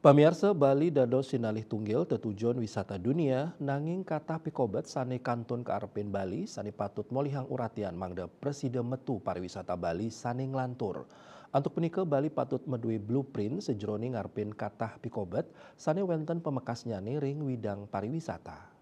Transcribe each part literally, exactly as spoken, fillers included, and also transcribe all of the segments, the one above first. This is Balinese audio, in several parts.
Pamiarsa, Bali dados sinalih tunggil tetujon wisata dunia, nanging katah pikobet sane kantun kaarepin Bali sane patut molihang uratian mangda prasida metu pariwisata Bali sane nglantur. Antuk punika, Bali patut madue blueprint sajroning ngarepin katah pikobet sane wenten pamekasnyane ring widang pariwisata.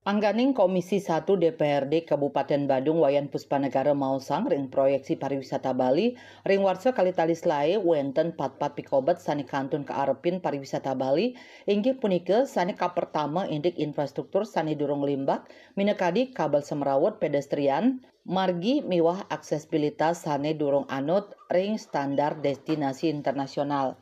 Angganing Komisi satu D P R D Kabupaten Badung Wayan Puspanegara maosang ring proyeksi pariwisata Bali ring warsa kalih tali selae wenten patpat pikobet sane kantun kaarepin pariwisata Bali, inggih punika sane kapertama indik infrastruktur sane durung limbak minakadi kabel semrawut pedestrian, margi miwah aksesibilitas sane durung anut ring standar destinasi internasional.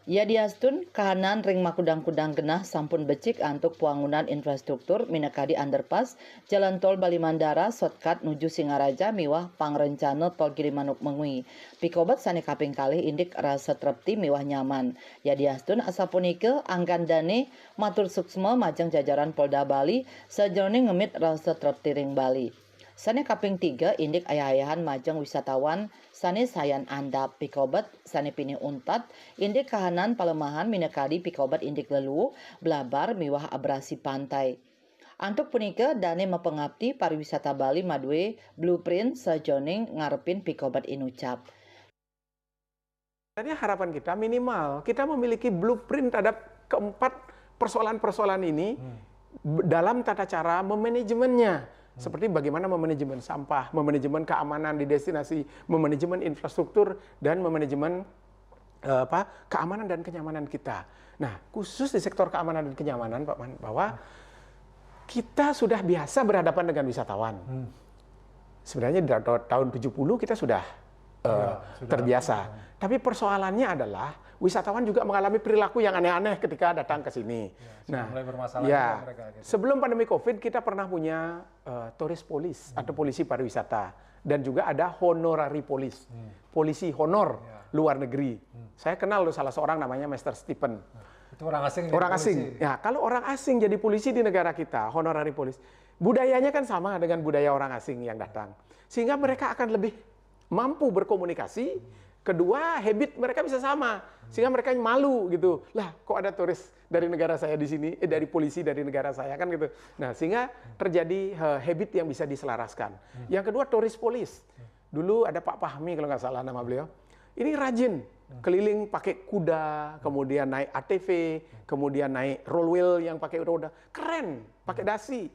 Yadiastun, kahanan ring makudang-kudang genah sampun becik antuk pwangunan infrastruktur minakadi underpass, jalan tol Bali Mandara, shortcut nuju Singaraja miwah pangrencana tol Gilimanuk mengwi. Pikobet sane kaping kalih indik rasa trepti miwah nyaman. Yadiastun asapunika, anggan dane matur suksma majeng jajaran Polda Bali sajroning ngemit rasa trepti ring Bali. Sane kaping tiga indik ayah-ayahan majeng wisatawan sane sayan andap pikobet sane pinih untat indik kahanan palemahan minakadi pikobet indik lelu, blabar miwah abrasi pantai. Antuk punika dane mapangapti pariwisata Bali madue blueprint sajoning ngarepin pikobet inucap. Jadi harapan kita minimal kita memiliki blueprint terhadap keempat persoalan-persoalan ini hmm. dalam tata cara memanajemennya. Hmm. Seperti bagaimana memanajemen sampah, memanajemen keamanan di destinasi, memanajemen infrastruktur, dan memanajemen eh, apa keamanan dan kenyamanan kita. Nah, khusus di sektor keamanan dan kenyamanan, Pak Man, bahwa hmm. kita sudah biasa berhadapan dengan wisatawan. Hmm. Sebenarnya dari tahun tujuh puluh kita sudah uh, terbiasa. Tapi persoalannya adalah wisatawan juga mengalami perilaku yang aneh-aneh ketika datang ke sini. Ya, nah, mulai bermasalah ya, mereka, gitu. Sebelum pandemi covid kita pernah punya uh, tourist police hmm. atau polisi pariwisata dan juga ada honorary police, hmm. polisi honor ya. Luar negeri. Hmm. Saya kenal loh salah seorang namanya Mister Stephen. Nah, itu orang asing. Orang asing. Ya, kalau orang asing jadi polisi di negara kita, honorary police, budayanya kan sama dengan budaya orang asing yang datang, sehingga mereka akan lebih mampu berkomunikasi. Kedua, habit mereka bisa sama, sehingga mereka malu gitu. Lah, kok ada turis dari negara saya di sini, eh, dari polisi dari negara saya kan gitu. Nah, sehingga terjadi uh, habit yang bisa diselaraskan. Hmm. Yang kedua, tourist police. Dulu ada Pak Fahmi kalau nggak salah nama beliau. Ini rajin hmm. keliling pakai kuda, kemudian naik A T V, kemudian naik roll wheel yang pakai roda. Keren, pakai dasi.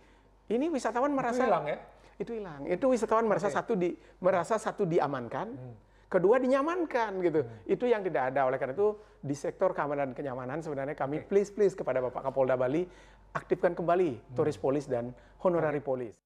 Ini wisatawan merasa itu hilang ya? Itu hilang. Itu wisatawan merasa okay. satu di merasa satu diamankan, hmm. kedua dinyamankan gitu. Hmm. Itu yang tidak ada. Oleh karena itu di sektor keamanan dan kenyamanan sebenarnya kami okay. please please kepada Bapak Kapolda Bali aktifkan kembali hmm. tourist police dan honorary okay. police.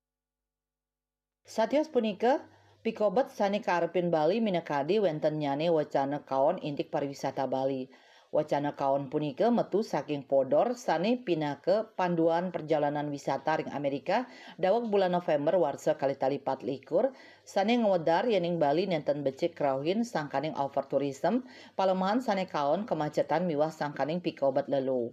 Satios punika, pikobet sane karepin Bali minakadi wentennyane wacana kaon indik pariwisata Bali. Wacana kaon punika metu saking podor sane pinaka panduan perjalanan wisata ring Amerika daweg bulan November warsa kalih tali pat likur, sane ngwedar yening Bali nenten becik rauhin sangkaning overtourism, palemahan sane kaon kemacetan miwah sangkaning pikobet lelu.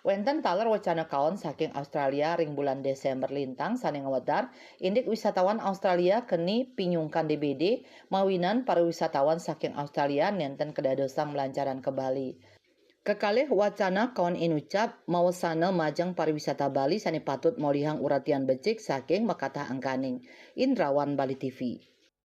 Wenten taler wacana kaon saking Australia ring bulan Desember lintang sane ngwedar, indik wisatawan Australia keni pinyungkan D B D, mawinan para wisatawan saking Australia nenten kadadosang malancaran ka Bali. Kekalih wacana kaon inucap mawasana majeng pariwisata Bali sane patut molihang uratian becik saking makatah angganing. Indrawan, Bali T V.